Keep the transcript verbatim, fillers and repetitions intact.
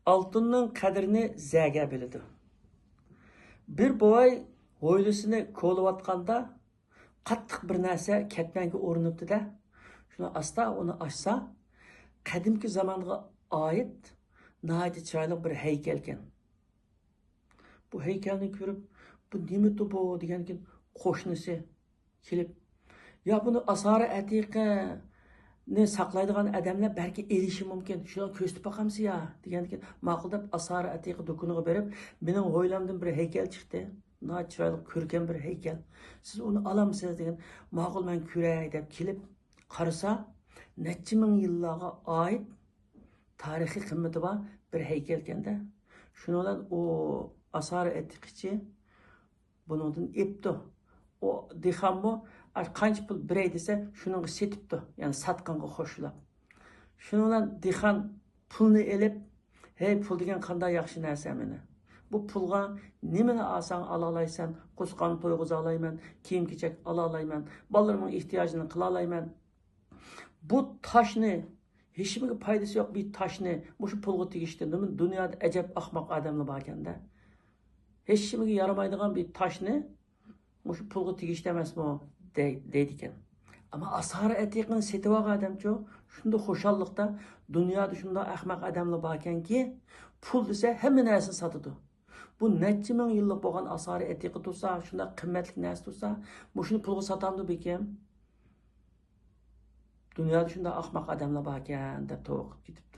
ئالتۇننىڭ قەدرىنى زەگە بىلىدۇ. بىر بوۋاي ھويلىسىنى كولىۋاتقاندا، قاتتىق بىر نەرسە كەتمەنگە ئورىنىپتۇ-دە. شۇنى ئاستا ئۇنى ئاچسا، قەدىمكى زامانغا ئائىت ناھايىتى چىرايلىق بىر ھەيكەلكەن. بۇ ھەيكەلنى كۆرۈپ، «بۇ نېمىتۇ بۇ؟» دېگەندىكىن، قوشنىسى كېلىپ، «يا، بۇنى ئاسارە ئەتىقىنى ساقلايدىغان ئادەملەر بەلكى ئېلىشى مۇمكىن. شۇلار كۆرسىتىپ باقامسىز يا؟» دېگەندىكىن، ماقۇل دەپ ئاسارە ئەتىقە دۇكىنىغا بېرىپ، «مېنىڭ ھويلامدىن بىر ھەيكەل چىقتى. ناھايىتى چىرايلىق، كۆركەم بىر ھەيكەل. سىز ئۇنى ئالامسىز؟» دېگەن، «ماقۇل، مەن كۆرەي» دەپ كېلىپ قارىسا، نەچچە مىڭ يىللارغا ئائىت تارىخىي قىممىتى بار بىر ھەيكەلكەن-دە. شۇنىڭ بىلەن ئۇ ئاسارە ئەتىقىچى بۇنىڭدىن ئېپتۇ. ئۇ دېھقانمۇ، «ئا، قانچە پۇل بېرەي؟» دېسە، شۇنىڭغا سېتىپتۇ، يەنى ساتقانغا قوشۇلۇپ. شۇنىڭ بىلەن دېھقان پۇلنى ئېلىپ، «ھەي، پۇل دېگەن قانداق ياخشى نەرسە مانا. بۇ پۇلغا نېمىنى ئالساڭ ئالالايسەن، قوسقان تويغۇزالايمەن، كىيىم-كېچەك ئالالايمەن، بالىلىرىمنىڭ ئېھتىياجىنى قىلالايمەن. بۇ تاشنى، ھېچنېمىگە پايدىسى يوق بىر تاشنى مۇشۇ پۇلغا تېگىشتى. نېمە دۇنيادا ئەجەب ئەخمەق ئادەملەر باركەن-دە. ھېچنېمىگە يارىمايدىغان بىر تاشنى مۇشۇ پۇلغا تېگىشتى ئەمەسمۇ؟» دەي-، دەيدىكەن. ئەمما ئاسارە ئەتىقىنى سېتىۋالغان ئادەمچۇ، شۇنداق خۇشاللىقتا، دۇنيادا شۇنداق ئەخمەق ئادەملەر باركەنكى، پۇل دېسە ھەممە نەرسىنى ساتىدۇ. بۇ نەچچە مىڭ يىللىق بولغان ئاسارە ئەتىقە تۇرسا، شۇنداق قىممەتلىك نەرسە تۇرسا، مۇشۇنى پۇلغا ساتامدۇ بىكىم؟ دۇنيادا شۇنداق ئەخمەق ئادەملەر باركەن، دەپ توۋا قىلىپ كېتىپتۇ.